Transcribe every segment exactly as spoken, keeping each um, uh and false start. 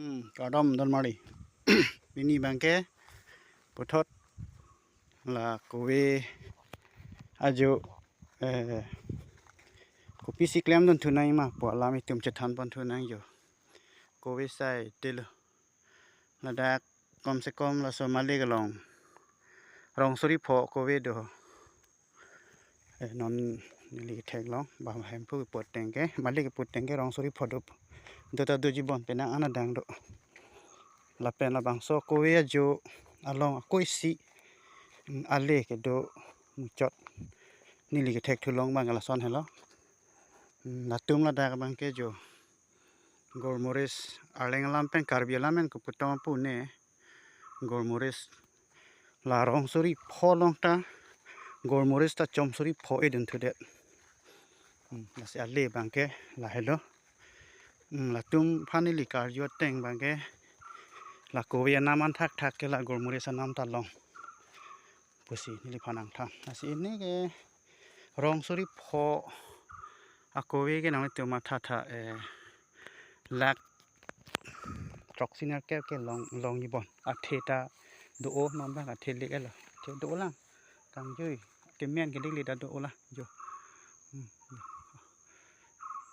Hmm, kardom don mari. Pini abangke puthot la kove ajo, eh, kopisi klemdun thunang ma pu alam itum chethan pon thunang jo. Kove sai telo. Ladak kom se kom laso malik along rong suri pho kove do. Eh, non neli theklong ba hemphu pu tengke, malik pu tengke rong suri pho do. Do ta doji bon penang an adang do. Lapen labangso kove ajo along akoisi, mm, ale kedo muchot. Neli kethek thulong abang lason helo. Mm, latum ladak abangke jo golmoris, Arleng alam pen Karbi alam pen keputhot pu ne golmoris la rong suri pho along ta golmoris ta chom suri pho edun thudet. Hmm, lasi ale abangke lahelo. Hmm, latum aphan neli karju ateng abangke la kove anam an thakthak ke la golmoris anam ta long pusi neliphan nangthan. Lasi ini ke rong suri pho akove ke nanglitum matha tha, eh, lakh throksi nerkep ke long, longji bon. Athe ta do-o, non abang athe lik elo. Athe do-o lang. Kangjui. Kemen ke lik lik ta do-o lang. Jo. Hmm, jo.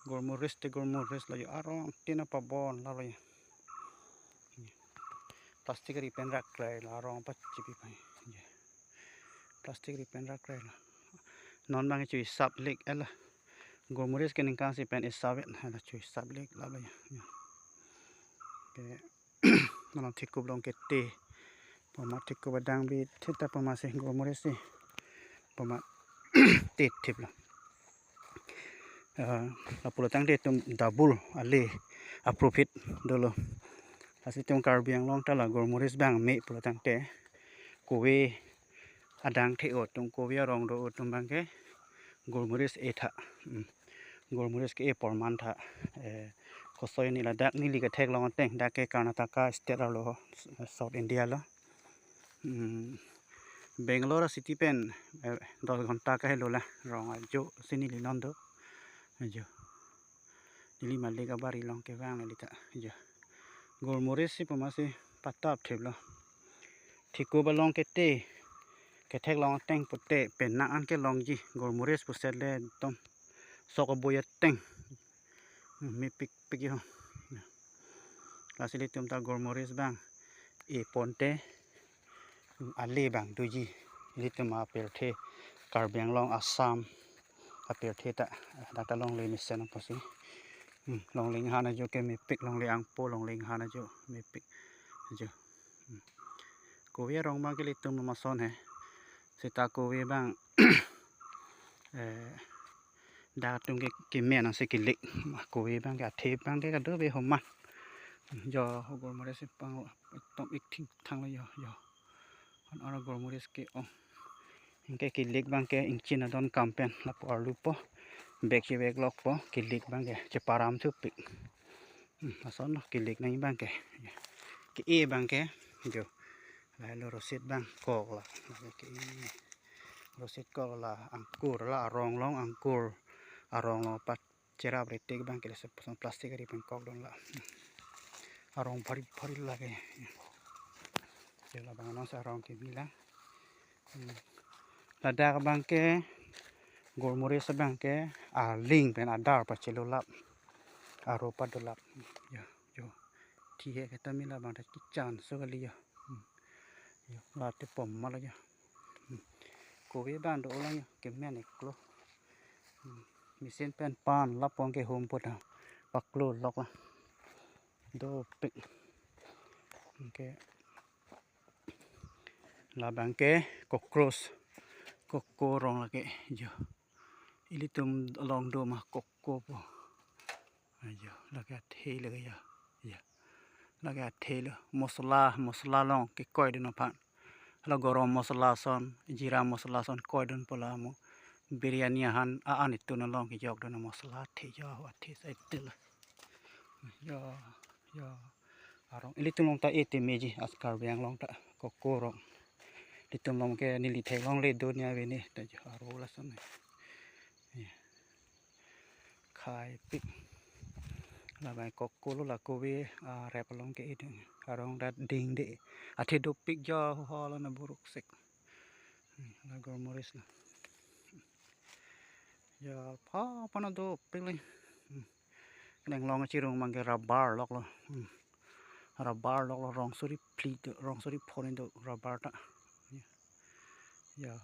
Golmoris te golmoris la jo, arong tin apabon la lo jo. Plastic ri pen rak klai la arong pachipi pai. Jo. Plastic ri pen rak klai la. Non abang chu isap lik elo. Golmoris ke ningkan si pen isap et, hala chu isap lik la lo jo. Jo. Ke malom thekup long ke te. Poma thekup adang bi theta poma si golmoris si. Poma te thip lo. Eh, lapulo tangte itum double ale a-profit dolo. Lasi itum Karbi Anglong ta la golmoris abang me pulo tangte kove adang the-o atum, kove arong do-o atum abangke golmoris e tha. Hmm. Golmoris ke e porman tha. Eh, kosoi ni ladak neli ketheklong ateng, dak ke Karnataka state arlo, South India lo. Hmm. Bangalore city pen, eh, dos ghonta kahelo la, rong ajo si neli non do. Ajo. Neli malik abari along kevang neli ta. Ajo. Golmoris si poma si patap thip lo. Thekup along ke te, ketheklong ateng pute penang an ke longji, golmoris puset le ekdom sok aboi ateng. Hmm, mepik pik jo. Lasi ilitum ta golmoris abang e ponte, ale abang doji. Ilitum apirthe Karbi Anglong, Assam apirthe ta, dak ta longle mesen apotsi. Hmm, longle inghan ajo ke mepik, longle angpo, longle inghan ajo mepik. Ajo. Hmm. Kove arong abangke ilitum lason he. Seta kove abang, eh, dak atum ke kemen nangsi kelik. Kove abangke athe abangke kadokave homan. Jo, golmoris si pang, tom ik thing thang lo jo, jo. Hon aro golmoris ke-ong. Anke kelik abangke ingchin adon kam pen lapu arlu po, bag si bag lok po, kelik abangke cheparam thupik. Hmm, lason lo kelik nang abangke. Ke-e abangke, jo. Lahelo rosit abang kok la. Ke-e. Rosit kok la angkur la arong along angkur. Arong along pat cherap retik abangke laso puson plastic ari pen kokdun la. Arong phari phari lake. Jo labang anong si arong kimi la. Hmm. Ladak abangke golmoris abangke aling pen adar pachelo lap. Aro padolap. Jo, jo. Thi he keta mila abang ta kichan so kali jo. Hmm. Jo, la te pom ma lo jo. Hmm. Kove abang do-o lang jo, kemen iklo. Hmm. Machine pen pan lap pon ke hum pota paklo lok la. Dopik. Anke labangke cockroach. Koko arong lake jo. Ilitum along do ma koko po. Ajo, lake athe lake jo. Jo. Lake athe lo. Masala, masala along kekoidun aphan. La garam masala ason, jeera masala ason koidun pu la mo. Biryani ahan, a-an itun along kejokdun masala athe jo, athe sai til. Jo, jo. Arong, ilitum along ta e te meji, as Karbi Anglong ta, koko arong. Ilitum along ke neli theklongle do nia vene, ta jo, aro lason. Khei pik. Labang kokolo la kove, ah, rep along ke-e dun. Arong ta dingde. Athe dopik jo ho la na buruk sek. Hmm, la gormoris la. Ya, pa, pa na dopik le. Hmm. Nang long chirung mang ke rubber lok lo. Hmm. Rubber lok lo, rong suri phli do, rong suri phorin do rubber ta. Ya. Ya.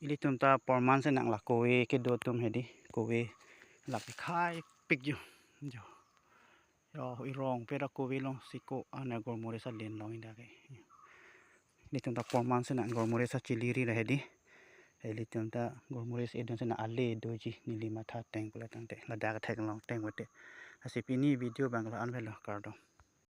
Ilitum ta porman si nang la kove kedo atum hedi. Kove la kekhai pik jo. Jo. Ya, irong pera kove long siko ana gormoris alen long inda ke. Ilitum ta porman si nang gormoris chiliri ra hedi. Ilitum ta gormoris edun si nang ale doji neli matha teng pula tangte. Ladak thek long teng wate. Lasi pini video abang la-an avelo, kardom.